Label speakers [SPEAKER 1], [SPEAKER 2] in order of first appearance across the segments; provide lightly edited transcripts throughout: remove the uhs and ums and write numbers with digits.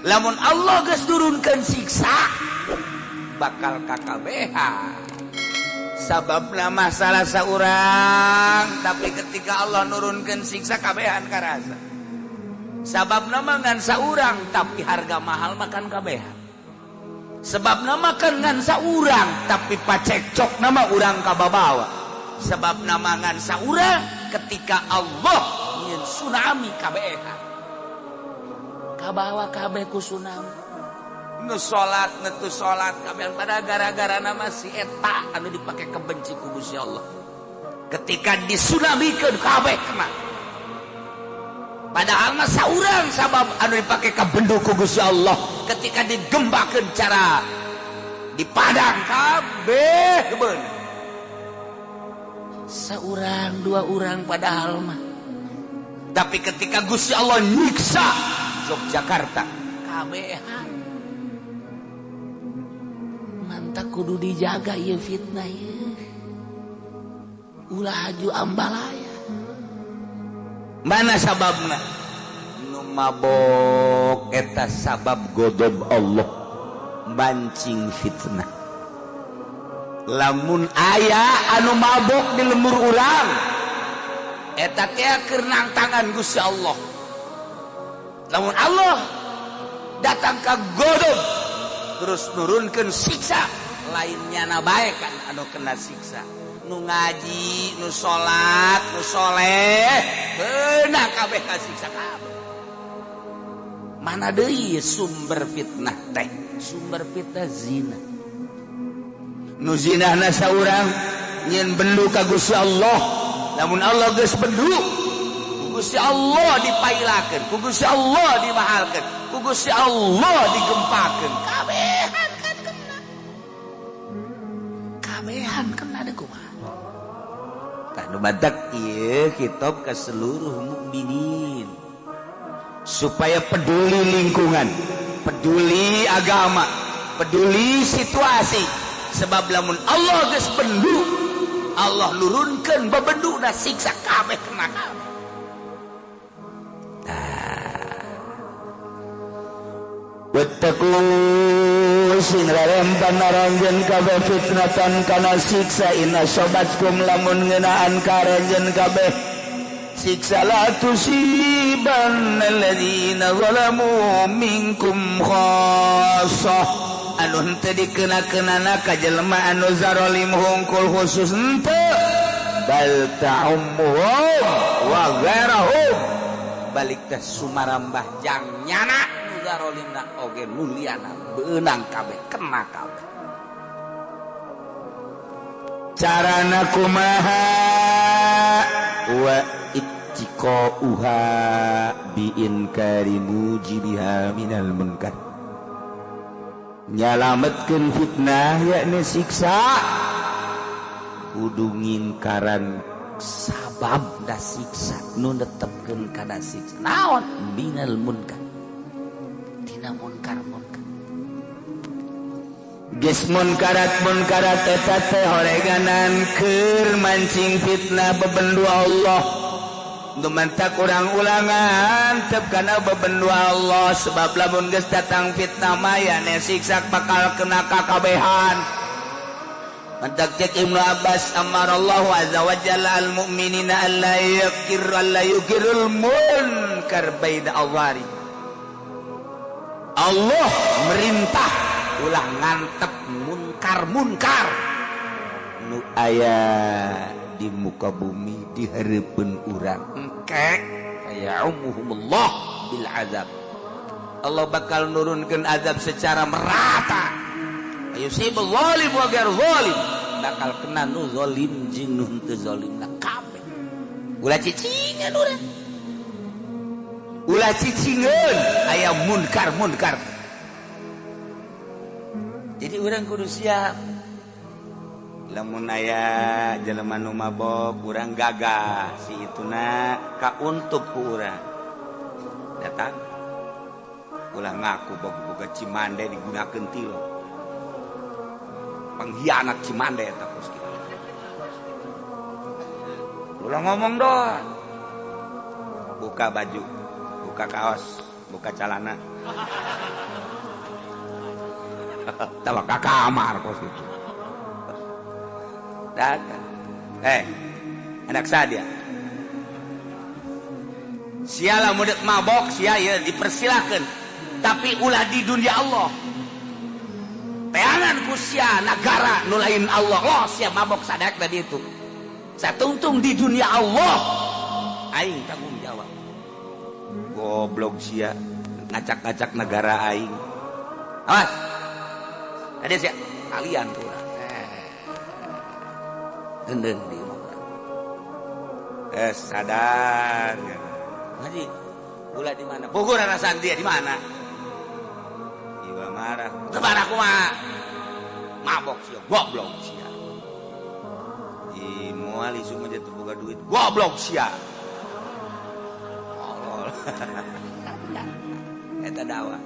[SPEAKER 1] Lamun Allah geus nurunkeun siksa, bakal kakabehan. Sababna masalah saurang, tapi ketika Allah nurunkan siksa, kabehan karasa. Sababna mah ngan saurang, tapi harga mahal makan kabehan. Sebabna mah kan ngan saurang, tapi pacekcokna mah urang kababawa. Sebabna mah ngan saurang, ketika Allah nyeun tsunami, kabehan kabawa kabeh ku tsunami. Nu salat, nu teu salat, kabehan pada gara-gara nama si eta anu dipake kebenci ku Gusti Allah. Ketika disunamikeun, kabeh kena. Padahal mah saurang sabab anu dipake kabendu ku Gusti Allah. Ketika digembakeun cara di padang, kabeh beun saurang dua orang padahal mah. Tapi ketika Gusti Allah nyiksa Yogyakarta, kabehan. Mantak kudu dijaga ieu fitnah ieu, ulah haju ambalaya. Mana sababna? Nu mabok eta sabab godob Allah, mancing fitnah. Lamun aya anu mabok di lembur urang, eta teh keur tangan Gusti Allah. Lamun Allah datang ke godob terus nurunkan siksa, lainnya na bae kan anu kena siksa. Nu ngaji, nu salat, nu soleh, kena kabeh, ka siksa kabeh. Mana deui sumber fitnah teh? Sumber fitnah zina. Nu zinahna saurang, nyieun bendu ka Gusti Allah. Lamun Allah geus bendu, ku Gusti Allah dipailakeun, ku Gusti Allah dimahalkeun, ku Gusti Allah digempakeun, kabehan kan kena, kabehan kena deh. Kumaha tah nu badak ieu kitab ke seluruh mukminin supaya peduli lingkungan, peduli agama, peduli situasi. Sebab lamun Allah geus bendu, Allah nurunkeun bebenduna siksa, kabeh kena kabeh. Tah.
[SPEAKER 2] Wattaqu, sing rarempan aranjeun kabeh, fitnatan kana siksa, in ashabatkum, lamun ngeunaan ka aranjeun kabeh siksa, la tusibanna alladzina zalamu minkum khassah, anu henteu dikena-kenana ka jelema anu zarolim hungkul, khusus henteu, bal ta'ummuhum wa ghairahum,
[SPEAKER 1] balik teh sumarambah jang nyana nu zarolimna oge, nu liana beunang kabeh, kena kabeh.
[SPEAKER 2] Carana kumaha? Wa ittiqauha bi inkari mujibiha minal munkar. Nyalametkeun fitnah, yakni siksa, kudu ngingkaran
[SPEAKER 1] sabab da siksa, nu netepkeun kana siksa naon? Minal munkar, tina munkar munkar.
[SPEAKER 2] Geus munkarat munkarat eta teh horeganan keur mancing fitnah, bebendu Allah. Nu mantak urang ulangan tep kana bebendu Allah, sebab lamun geus datang fitnah mah ne siksa bakal kena kakabehan. Mantak cek Ibnu Abbas, amarallahu azza wa jalla al mu'minina alla yakir alla yukirul munkar baina awari.
[SPEAKER 1] Allah merintah ulah ngantep munkar munkar
[SPEAKER 2] nu aya di muka bumi di hareupeun urang.
[SPEAKER 1] Engke kaya umuhumullah bil azab, Allah bakal nurunkan azab secara merata. Yusibul zalim wa ghair zalim, bakal kena nu zalim jeung nu henteu zalim na kabeh. Ulah cicingan urang, ulah cicingan aya munkar munkar. Jadi urang kudu siap.
[SPEAKER 2] Lamun aya jelema nu mabok, urang gagah si ituna kauntup ku urang datang. Ulah ngaku boga Cimande digunakeun tilo pengkhianat Cimande eta kos kitu. Ulah ngomong doang, buka baju, buka kaos.
[SPEAKER 1] Buka calana. Tawa ka kamar kos gitu. Datang. Eh, anak sadia. Siala mudek mabok sia ya dipersilakan. Tapi ulah di dunia Allah. Teangan ku sia negara nu lain Allah. Oh, sia mabok sadak tadi itu. Satungtung di dunia Allah. Aing tanggung jawab. Goblok sia ngacak-ngacak negara aing. Awas. Ada sia kalian tuh. Gendeng di imah urang. Sadar. Ngaji. Gula di mana? Bogor rasaan dia di mana? Iwa marah. Teu marah kumaha? Mabok sia, goblok sia. Di moal isuk mah teu boga duit. Goblok sia. Allah. Eta dakwah.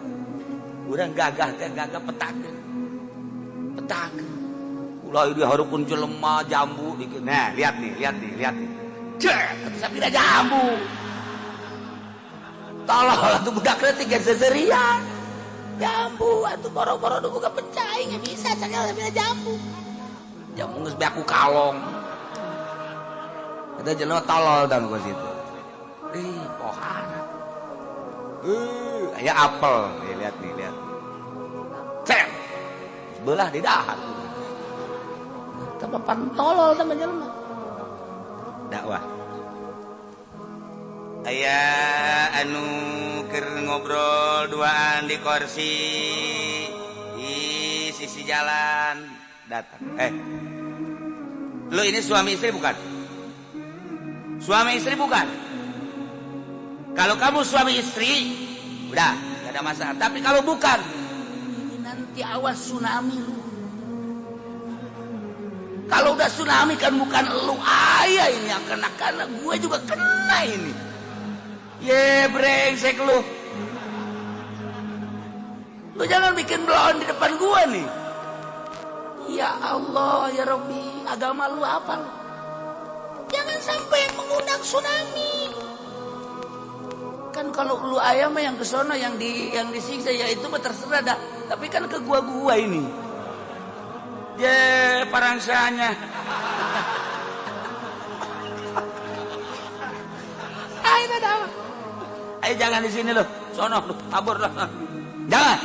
[SPEAKER 1] Urang gagah teh gagah petakeun. Petakeun. Ulah dihareupeun jelema jambu dikit. Nah, lihat nih, lihat nih, lihat nih. Cek, sapira jambu. Tolol atuh budak leutik ge seserian. Jambu atuh boro-boro nu boga pencai nggak bisa sagala sapira jambu. Jambu geus beak ku kalong. Eta jelema tolol tah ku situ. Ih, pohana. Aya apel. Nih, lihat nih, lihat. Cek. Belah di dahar. Tapi pan tolol sama jelema. Dakwah. Aya anu keur ngobrol duaan di kursi di sisi jalan datang. Eh, lu ini suami istri bukan? Suami istri bukan? Kalau kamu suami istri, udah gak ada masalah. Tapi kalau bukan, ini nanti awas tsunami lu. Kalau udah tsunami kan bukan lu ayah ini yang kena, karena gue juga kena ini. Ye brengsek lu. Lu jangan bikin bloon di depan gua nih. Ya Allah, ya Rabbi, agama lu apa lu? Jangan sampai mengundang tsunami. Kan kalau lu ayam mah yang kesono yang disiksa ya itu mah terserah dah. Tapi kan ke gua-gua ini. Ye, parangsanya. Ayo dah. Ayo jangan di sini loh. Sono lu, kabur loh. Jangan.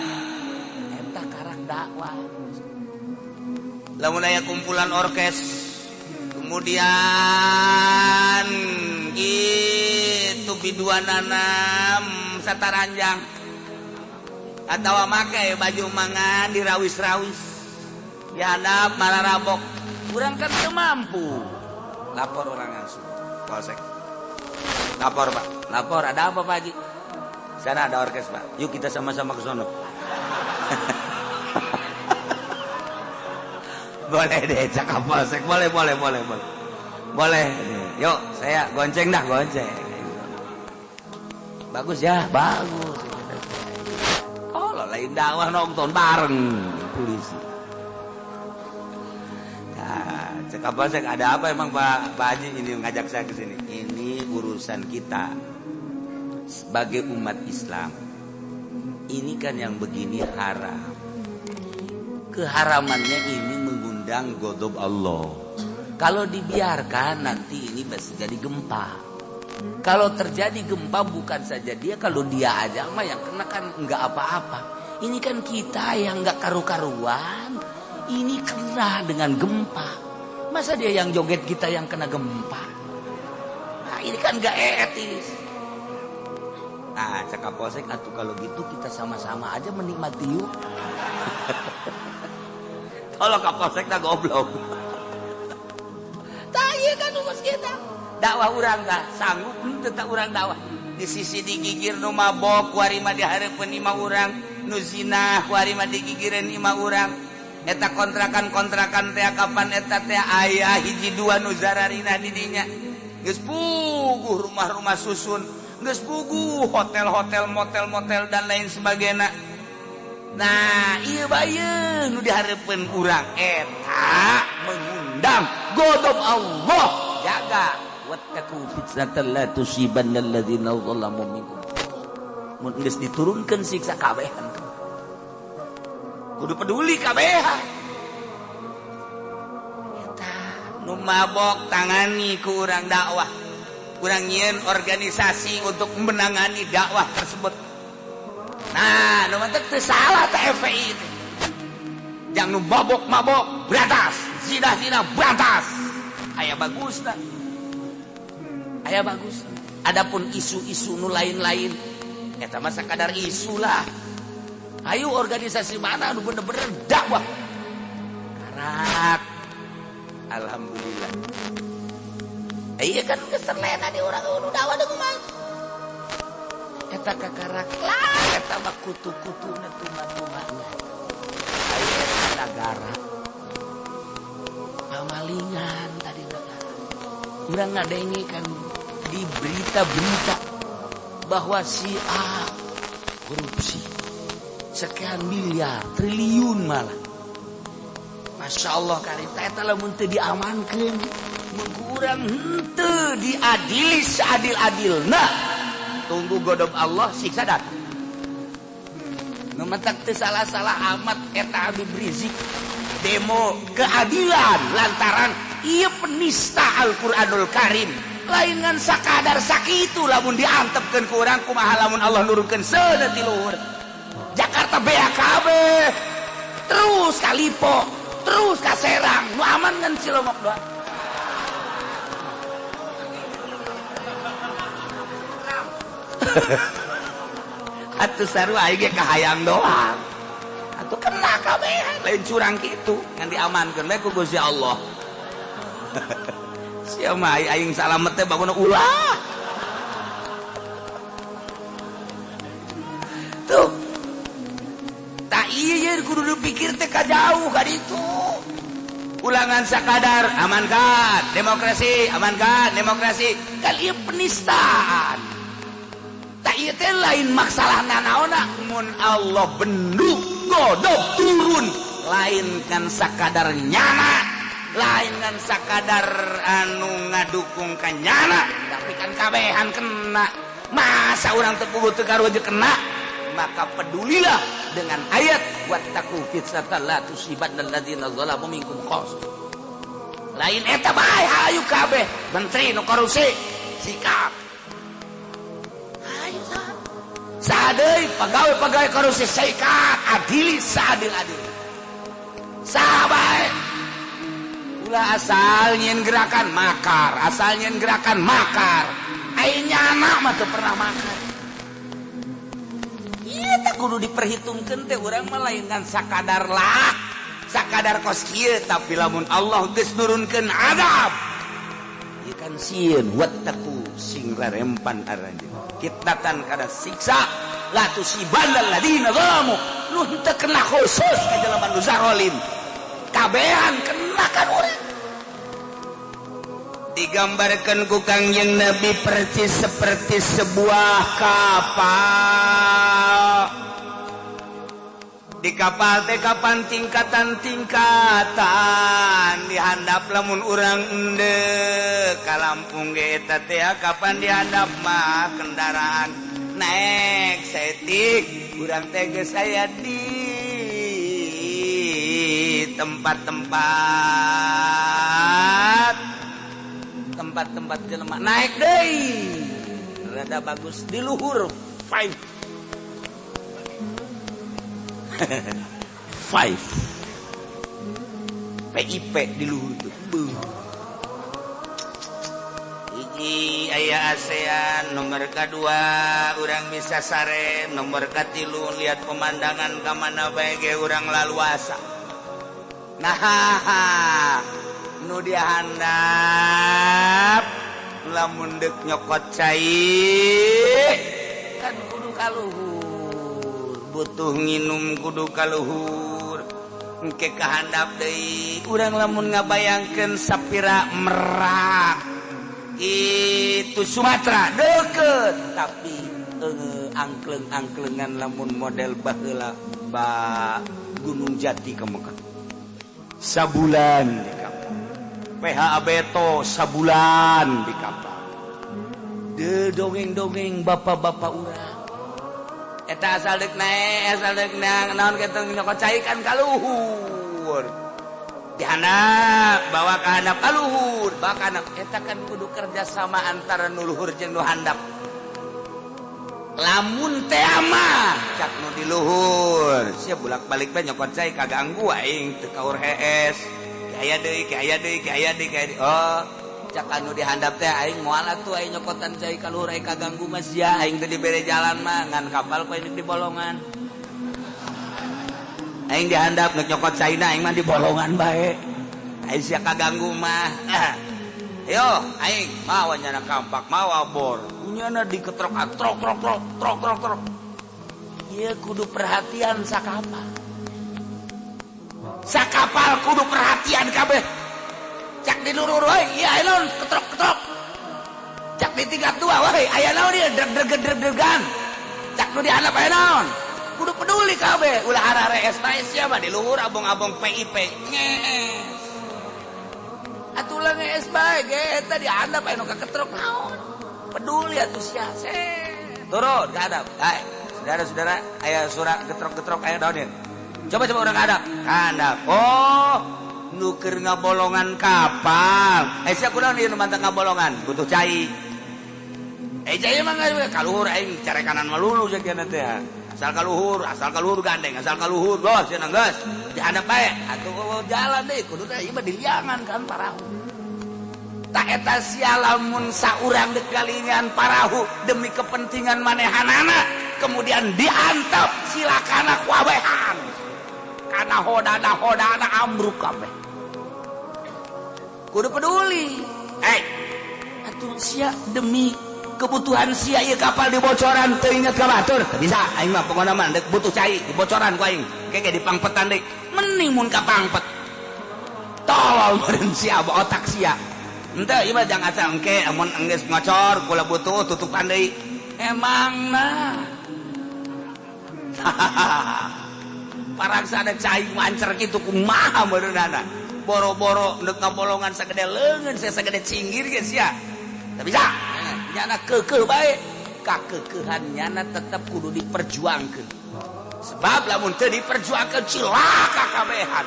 [SPEAKER 1] Eta karak dakwah. Lamun aya kumpulan orkes kemudian gitu biduanana sataranjang atau make baju mangan dirawis-rawis dihandap malah rabok, kurang kan teu mampu, lapor orang langsung polsek, lapor Pak, lapor ada apa Pak Haji, sana ada orkes Pak, yuk kita sama-sama ke sono. Boleh deh cakap polsek, boleh boleh boleh boleh boleh, yuk saya gonceng dah, gonceng. Bagus ya, bagus. Oh, lain dakwah nonton bareng polisi. Nah, cakap polsek ada apa emang Pak Pak Haji ini ngajak saya ke sini? Ini urusan kita sebagai umat Islam. Ini kan yang begini haram. Keharamannya ini mengundang ghadab Allah. Kalau dibiarkan nanti ini bisa jadi gempa. Kalau terjadi gempa bukan saja dia, kalau dia aja mah yang kena kan nggak apa-apa. Ini kan kita yang nggak karu-karuan, ini kena dengan gempa. Masa dia yang joget kita yang kena gempa? Nah ini kan nggak etis. Nah cakap polsek atuh kalau gitu kita sama-sama aja menikmati yuk. Kalau kapolsek dah goblok. Tah ieu kan rumus kita. Dakwah urang tah sanggup henteu tah urang dakwah. Di sisi digigir nu mabok kuari mah dihareupeun imah urang, nu zina kuari mah digigireun imah urang. Eta kontrakan-kontrakan teh kapan eta teh aya hiji dua nu zararina di dinya. Geus puguh rumah-rumah susun, geus puguh hotel-hotel, motel-motel dan lain sebagainya. Nah, ieu bae nu dihareupeun urang eta mengundang ghadab Allah. Jaga wattaqu fitnatan la tusibannal ladzina zalamu minkum. Mun geus diturunkeun siksa, kabehan kudu peduli kabehan. Eta nu mabok tangani ku urang dakwah, kurang nyieun organisasi untuk menangani dakwah tersebut. Nah, nu mantek teu salah teh FPI itu. Jangan nu mabok-mabok berantas, zina-zina berantas. Aya bagusna, aya bagus. Adapun isu-isu nu lain-lain, eta mah sakadar isu lah. Ayo, organisasi mana nu bener-bener dakwah karak? Alhamdulillah. Iya kan, geus terlena di urang nu dakwah deung mah. Eta kakarak lah, eta mah kutu-kutuna tunga-tungana. Aya eta nagara pamalingan tadi, negara. Urang ngadenge kan di berita-berita bahwa si A korupsi sekian miliar, triliun malah. Masya Allah, karita eta lamun teu diamankeun, mun kurang henteu diadili seadil-adilna, tunggu godob Allah, siksa datang. Nu matak teu salah-salah amat eta Habib Rizik demo keadilan, lantaran ieu penista Al-Qur'anul Karim lain ngan sakadar sakitu. Lamun diantepkeun ku urang, kumaha lamun Allah nurunkeun seuneu ti luhur? Jakarta BAKB terus ka Lippo, terus ka Serang, nu aman ngan Cilongok doang. Atuh sarua, aing ge kahayang doang atuh, kena kabeh, lain curang kitu, ngan diamankeun we ku Gusti Allah. Sia mah, aing salamet teh bangun ulah tuh. Tak, iya, kudu dipikir teh ka jauh ka ditu. Ulangan sakadar amankan demokrasi, amankan demokrasi, kan ieu penistaan. Tak, ieu teh lain masalah nanaona. Mun Allah bendu godob turun, lain kan sakadar nyana, lain kan sakadar anu ngadukung ka nyana, tapi kan kabehan kena. Masa orang teu kudu teu karunya kena? Maka pedulilah dengan ayat wattaqu fitnatan la tusibannal ladzina zalamu minkum khas. Lain eta bae, hayu kabeh menteri nu korupsi sikap, hayu saha deui, pegawai-pegawai korupsi sikat, adili seadil-adil. Saha bae, ulah asal nyieun gerakan makar, asal nyieun gerakan makar. Ai nyana mah teu pernah makar. Iya, tak kudu diperhitungkeun teh. Urang mah lain ngan sakadar lah, sakadar kos kieu, tapi lamun Allah geus nurunkeun azab, ieu kan sieun. Wattaqu, sing rarempan aranjeun, fitnatan kana siksa, la tusibannal ladina zalamu, nu henteu kena khusus ka jelema nu zarolim, kabehan kena kan urang. Digambarkan ku Kangjeng Nabi persis seperti sebuah kapal. Di kapal teh kapan tingkatan-tingkatan dihandap. Lamun urang endek ka Lampung ge, eta teh kapan dihandap mah kendaraan naik saeutik, urang teh geus aya di tempat-tempat tempat-tempat jelema. Naik deui rada bagus, di luhur five five PIP di luhur tuh. Beuh. Hiji aya ASEAN, nomor kedua urang bisa sare, nomor katilu lihat pemandangan ke mana bae ge urang laluasa. Nah, nu dihandap lamun dek nyokot cai kan kudu kaluhur, butuh nginum kudu kaluhur, engke kahandap deui. Urang lamun ngabayangkeun sapira Merak itu Sumatera deket, tapi angkleng-angklengan lamun model baheula ba Gunung Jati ke Mekah sabulan di kapal, PH Beto sabulan di kapal de dongeng-dongeng bapak-bapak urang. Eta asal dek naik, asal dek naik, naon kitu nyokot cai kan ka luhur. Dihandap, bawa ka handap ka luhur, bawa ka handap. Eta kan kudu kerja sama antara nu luhur jeung nu handap. Lamun teh mah cak nu di luhur, sia bolak-balik bae nyokot cai, kaganggu aing, teu kaur hees. Aya deui, aya deui, aya deui, aya deui. Oh, cak anu di handap teh, aing moal atuh aing nyokotan cai ka luhur, aing kaganggu mah sia, aing teh dibere jalan mah ngan kapal ku aing di bolongan. Aing di handap nek nyokot caina, aing mah di bolongan bae. Aing sia kaganggu mah. Yo, aing mawa nyana kampak, mawa bor. Nyana diketrok, trok trok trok trok trok trok. Ieu kudu perhatian sakapal. Sakapal kudu perhatian kabeh. Cak di luhur, "Woi, iya aya naon ketrok-ketrok?" Cak di tingkat dua, "Woi, aya naon ieu dreg-dreg dreg-dregan?" Cak nu di handap, "Aya naon?" Kudu peduli kabeh, ulah ararees bae sia mah di luhur abong-abong PIP. Ngees. Atuh lah ngees bae ge eta di handap aya nu kaketrok naon. Peduli atuh sia. Turun ke handap. Hai, saudara-saudara, aya suara getrok-getrok, aya naon ieu? Coba coba urang handap. Handap. Oh, nu keur ngabolongan kapal. Eh, sia kunaon ieu nu mantak ngabolongan? Butuh cai. Eh, cai mah ka luhur aing carekanan melulu sakieu teh. Asal ka luhur gandeng, asal ka luhur bos cenah geus. Dihandap bae. Atuh jalan deui kudu teh ieu mah diliangan kan parahu. Tak eta sia lamun saurang dek galingan parahu demi kepentingan manehanana kemudian diantep silakana kuabehan. Karena hodana hodana ambruk kabeh. Kudu peduli. Eh, atuh sia demi kebutuhan sia ieu kapal dibocoran teu inget ka batur. Teu bisa aing mah, pokona mah dek butuh cai dibocoran ku aing. Kege dipangpetan deui. Mending mun kapangpet. Tolol meureun sia otak sia. Henteu ieu mah jangan asal engke amun enggeus ngocor kula butuh tutupan deui. Emang nah. Parang ada cai mancer kitu kumaha meureunana. Boro-boro ndek ngabolongan sagede leungeun, saya sagede cinggir ge sia. Teu bisa. Nyana keukeuh bae. Kakekeuhan nyana tetep kudu diperjuangkeun. Sebab lamun teu diperjuangkeun cilaka kabehan.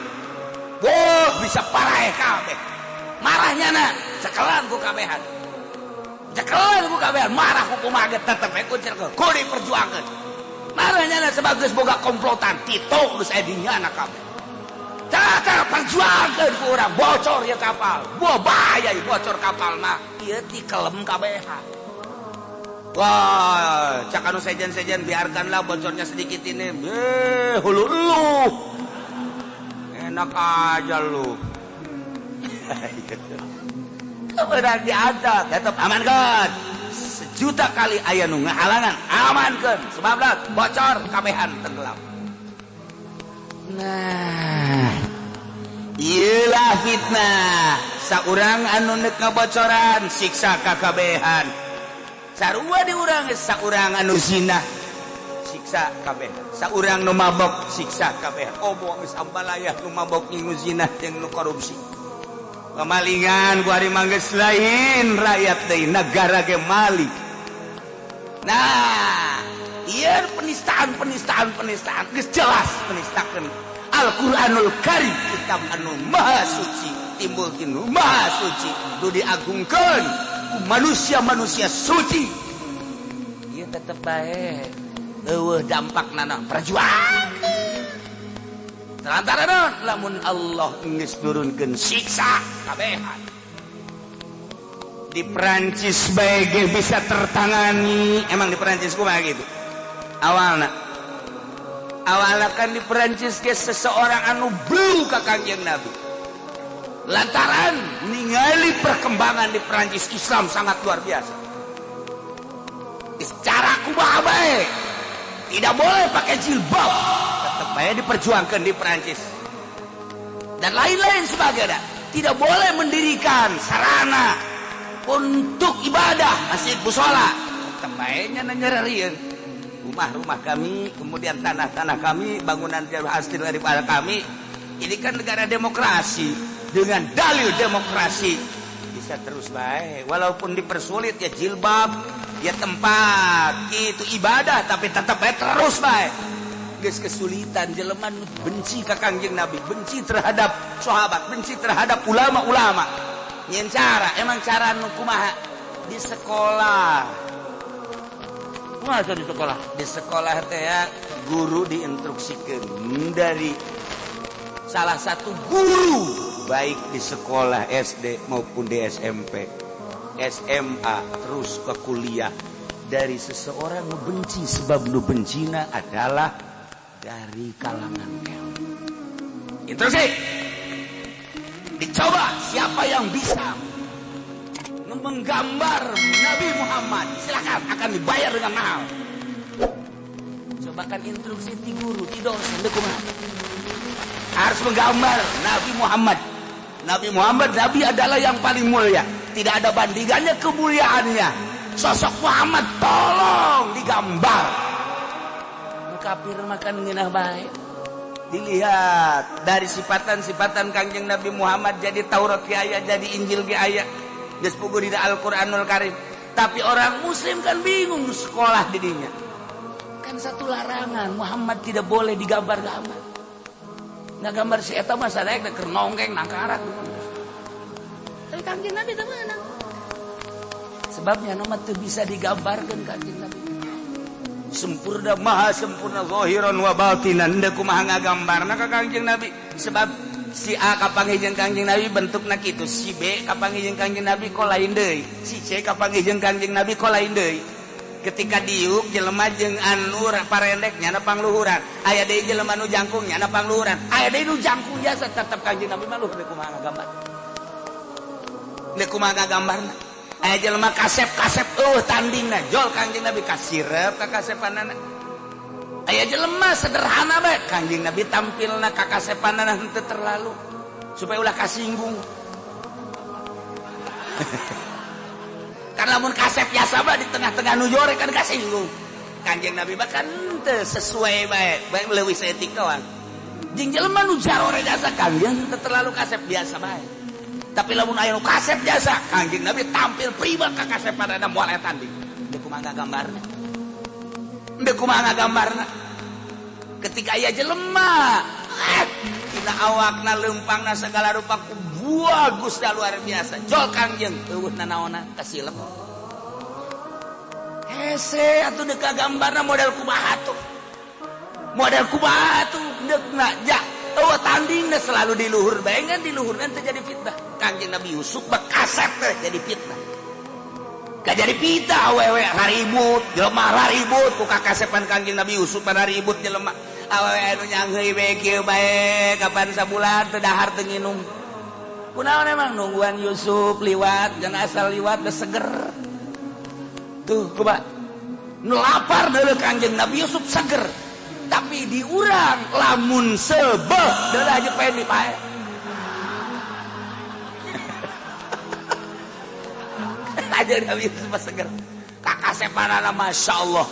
[SPEAKER 1] Boh, bisa paraeh kabeh. Marah nyana, cekelan ku kabehan. Cekelan ku kabehan, marah ku kumaha ge tetep we ku kudu diperjuangkeun. Marah nyana sebab geus boga komplotan, Tito geus aya di nyana kabeh. Tata perjuangkeun ku urang bocor ya kapal. Boh, bahaya ieu bocor kapal mah. Ieu ti kelem kabehan. Wah, cak anu sejen-sejen, biarkanlah bocornya sedikit ini. Eh, hulu lu. Enak aja lu. Kemudian diantep, tetap aman kan? Sejuta kali aya nu ngahalangan, aman kan? Sebab bocor kabehan tenggelam. Nah, iyalah fitnah. Saurang anu nek ngabocoran siksa kakabehan. Sarua di urang, saurang anu zina siksa kabeh. Saurang nu mabok siksa kabeh. Komo geus ambalaya nu mabok nu zina jeung nu korupsi. Pemalingan ku ari manggeus lain rakyat deui, negara ge mali. Nah, ieu penistaan penistaan penistaan geus jelas penistakeun Al-Qur'anul Karim, kitab anu maha suci, timbul tinu maha suci, nu diagungkeun ku manusia-manusia suci. Ieu tetep bae eueuh dampak nana perjuangan. Lantaran naon? Lamun Allah geus nurunkeun siksa kabehan. Di Perancis bae ge bisa tertangani. Emang di Perancis kumaha gitu? Awalna. Awalna kan di Perancis ge seseorang anu blu ka Kangjeng Nabi. Lantaran ningali perkembangan di Perancis Islam sangat luar biasa. Secara kumaha bae tidak boleh pakai jilbab, tetap bae diperjuangkan di Perancis dan lain-lain sebagainya. Tidak boleh mendirikan sarana untuk ibadah, masjid, musola, tetap bae nya nyererieun rumah-rumah kami, kemudian tanah-tanah kami, bangunan hasil daripada kami. Ini kan negara demokrasi, dengan dalil demokrasi bisa terus baik walaupun dipersulit ya jilbab. Ya tempat itu ibadah, tapi tetap bae terus bae. Geus kesulitan jelema nu benci ka Kangjeng Nabi, benci terhadap sahabat, benci terhadap ulama-ulama. Nyen cara, emang cara nu kumaha? Di sekolah.
[SPEAKER 3] Masa di sekolah?
[SPEAKER 1] Di sekolah teh ya, guru diinstruksikan dari salah satu guru, baik di sekolah SD maupun di SMP, SMA, terus ke kuliah, dari seseorang nu benci, sebab nu bencina adalah dari kalangan elit. Instruksi dicoba, siapa yang bisa menggambar Nabi Muhammad, silakan, akan dibayar dengan mahal. Coba kan instruksi ti guru, ti dosen, deh kumaha? Harus menggambar Nabi Muhammad. Nabi Muhammad, Nabi adalah yang paling mulia, tidak ada bandingannya kemuliaannya. Sosok Muhammad tolong digambar. Nu kafir makan ngeunah bae. Dilihat dari sifatan-sifatan Kangjeng Nabi Muhammad, jadi Taurat ge aya, jadi Injil ge aya, geus puguh dina Al-Qur'anul Karim. Tapi orang muslim kan bingung, sekolah didinya kan satu larangan, Muhammad tidak boleh digambar-gambar. Nggak gambar si eta mah sadaya keur nongkeng nangkarat. Tapi Kangjeng Nabi teu meunang, sebabnya nama teu bisa digambarkan. Kangjeng Nabi sempurna, maha sempurna zahiran wa batinan. Deuk kumaha ngagambarna ka Kangjeng Nabi? Sebab si A kapanggih jeung Kangjeng Nabi bentukna kitu, si B kapanggih jeung Kangjeng Nabi kok lain deui, si C kapanggih jeung Kangjeng Nabi kok lain deui. Ketika diuk jelema jeung anu parendek nyana pangluhuran, aya deui jelema nu jangkung nyana pangluhuran, aya deui nu jangkung jasa, tetep Kangjeng Nabi mah luhur. Kumaha ngagambar? Deuk kumaha ngagambarna? Aya jelema kasep, kasep eueuh tandingna, jol Kangjeng Nabi kasirep ka kasepanana. Aya jelema sederhana bae, Kangjeng Nabi tampilna ka kasepanana henteu terlalu, supaya ulah kasinggung. Karena lamun kasep biasa mah di tengah-tengah nu jore kan kasinggung. Kanjeng Nabi mah kan teu sesuai bae, bae leuwih saeutik doang. Jeung jelema nu jarore jasa, Kangjeng teu terlalu kasep, biasa bae. Tapi lamun aya nu kasep jasa, Kangjeng Nabi tampil prima ka kasepanana, moal aya tanding. Deuk kumaha gambarna? Deuk kumaha gambarna? Ketika aya jelema dina awakna, lempangna, segala rupa ku bagus dah, luar biasa, jol Kangjeng eueuh nanaonan, kasilep hese atuh. Deuk gambarna model kumaha tuh? Model kumaha tuh deukna? Ja eueuh tandingna, selalu di luhur bae kan, di luhur teh jadi fitnah. Kangjeng Nabi Yusuf mah kasep teh jadi fitnah. Gak jadi fitnah, awewe ribut, jelema ribut ku kakasepan Kangjeng Nabi Yusuf pada ribut. Jelema awewe anu nyangheui bae kieu bae, kapan sabulan teu dahar, teu nginum. Kunaon emang? Nungguan Yusuf liwat, jangan asal liwat geus seger. Tuh, coba nu lapar deuleu Kangjeng Nabi Yusuf seger. Tapi di urang lamun sebeh deuleu aja pengen dipae. Aja Nabi Yusuf mah seger. Kakasepanana Masya Allah.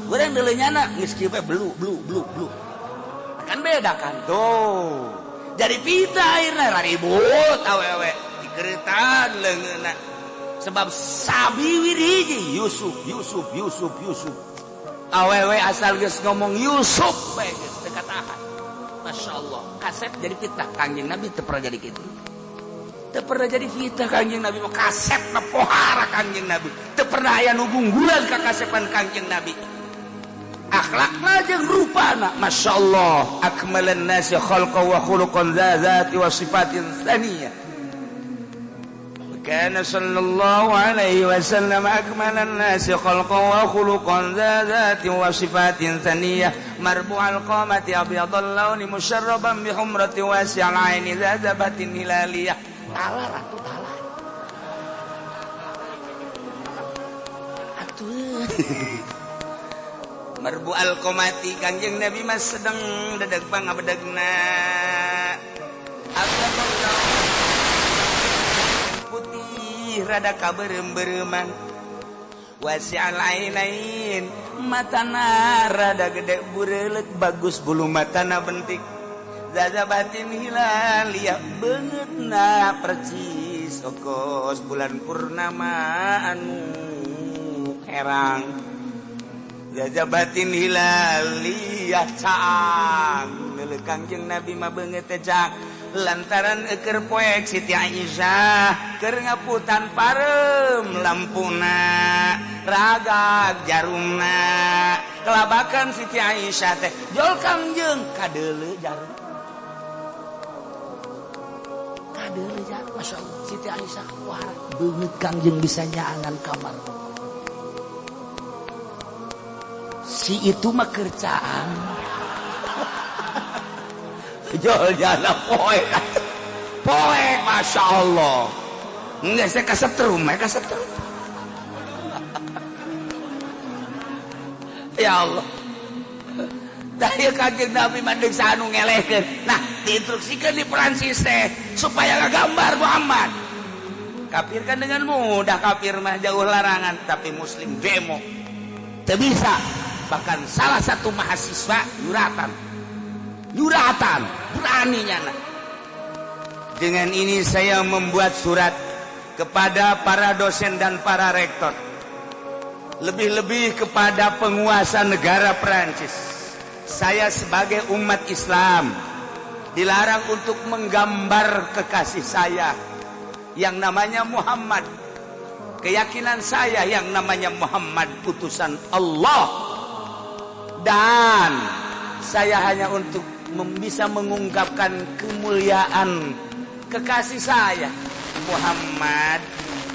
[SPEAKER 1] Urang deuleu nyana geus kieu bae, belu belu belu belu. Kan beda kan tuh. Jadi fitnah akhirnya, ribut awewe dikeretan leungeunna, sebab sabiwir hiji Yusuf, Yusuf, Yusuf, Yusuf. Awewe asal geus ngomong Yusuf bae geus teu katahan. Masya Allah, kasep jadi fitnah. Kangjeng Nabi teu pernah jadi kitu, teu pernah jadi fitnah. Kangjeng Nabi mah kasep na pohara. Kangjeng Nabi teu pernah aya nu gunggulan ka kasepan Kangjeng Nabi. Akhlakna jeung rupana Masya Allah, akmalan nasi khalqa wa khuluqan dzati wa sifatin tsaniyah. Kana sallallahu alaihi wasallam akmalan nasi khalqan wa khuluqan dzati wa sifatin tsaniyah, marbu'al qamati, abyadal launi, musyarraban bi humrati, wasi'al aini, dzabatin hilaliyah. Talar atuh, talar atuh. Marbu al-qamati, Kangjeng Nabi mah sedang dedeg pangabedegna, abyadal launi, putih rada kaberem-bereman, wasi'al ainain, matana rada gede bureulek, bagus bulu matana bentik, zazabatin hilaliyah, beungeutna percis okos bulan purnama anu Herang jajabatin hilaliyah caang neuleuh Kangjeng Nabi mah beungeut teh caang lantaran eukeur poek Siti Aisyah keur ngaputan pareum lampuna ragag jarumna kelabakan Siti Aisyah teh jol Kangjeng kadeuleu jarum
[SPEAKER 4] kadeuleu jarum. Masya Allah, Siti Aisyah wah beungeut Kangjeng bisa nyaangan kamar si itu mah keur caang.
[SPEAKER 1] Jol jana poek poek, Masya Allah. Enggak, saya kasetrum, saya kasetrum. Ya Allah. Daya Kangjeng Nabi mandek sanu ngelehkeun. Nah, diinstruksikan di Perancis teh supaya ngagambar Muhammad. Kafir kan dengan mudah, kafir mah jauh larangan, tapi muslim demo. Teu bisa. Bahkan salah satu mahasiswa nyuratan. Nyuratan, beraninya. Nah. Dengan ini saya membuat surat kepada para dosen dan para rektor. Lebih-lebih kepada penguasa negara Perancis. Saya sebagai umat Islam dilarang untuk menggambar kekasih saya yang namanya Muhammad. Keyakinan saya yang namanya Muhammad utusan Allah. Dan saya hanya untuk bisa mengungkapkan kemuliaan kekasih saya Muhammad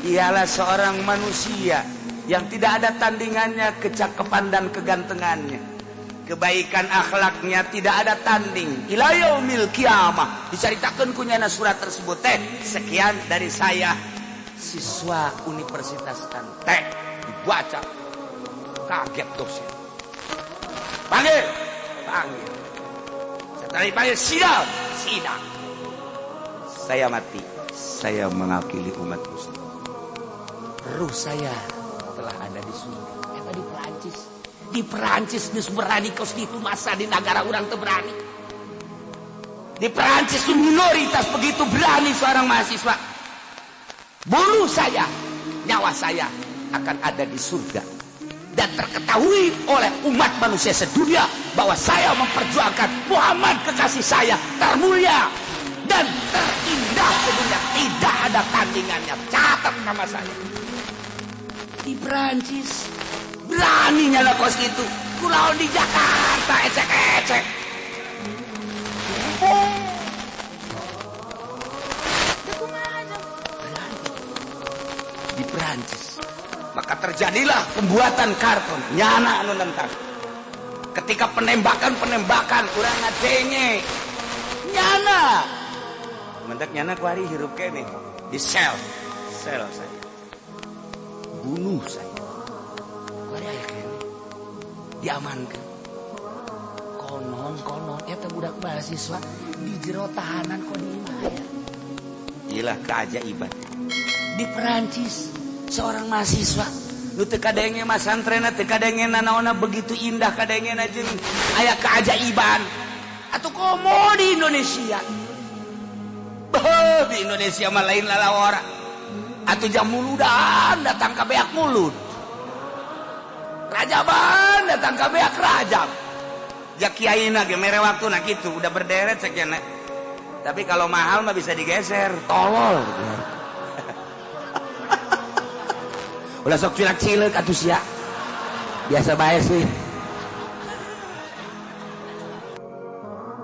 [SPEAKER 1] ialah seorang manusia yang tidak ada tandingannya kecakepan dan kegantengannya, kebaikan akhlaknya tidak ada tanding ila yaumil kiamah. Diceritakan kunyana surat tersebut teh. Sekian dari saya, siswa Universitas Teh. Dibaca, kaget dosen. Panggil, panggil. Setelah dipanggil, sidang, sidang. Saya mati, saya mengakili umat muslim.
[SPEAKER 4] Ruh saya telah ada di surga. Eta di Perancis. Di Perancis geus berani kos ditu, masa di negara urang teu berani.
[SPEAKER 1] Di Perancis itu minoritas begitu berani seorang mahasiswa. Bunuh saya, nyawa saya akan ada di surga. Dan terketahui oleh umat manusia sedunia bahwa saya memperjuangkan Muhammad kekasih saya termulia dan terindah sedunia, tidak ada tandingannya. Catat nama saya.
[SPEAKER 4] Di Perancis
[SPEAKER 1] beraninya lah kos itu. Kulau di Jakarta ecek-ecek. Di Perancis maka terjadilah pembuatan karton nyana anu nentang. Ketika penembakan-penembakan kurang ngadenge nyana mendak nyana kuari hirup kene di sel sel saya bunuh saya
[SPEAKER 4] kuari aya kene diamankan. Konon konon eta budak mahasiswa di jero tahanan kok di imah ya.
[SPEAKER 1] Ilah keajaiban
[SPEAKER 4] di Perancis.
[SPEAKER 1] Seorang mahasiswa nu teu kadenge masantrena teu kadenge nanaonna begitu indah kadengena jeung aya keajaiban. Atuh komo di Indonesia. Beuh, di Indonesia mah lain lalawara. Atuh jam muludan datang ka beak mulut. Rajaban datang ka beak rajab. Ja kiaina ge mere waktuna kitu udah berderet sekian. Tapi kalau mahal mah bisa digeser, tolol. Ulah sok cilak-cileuk atuh sia. Biasa bae sih.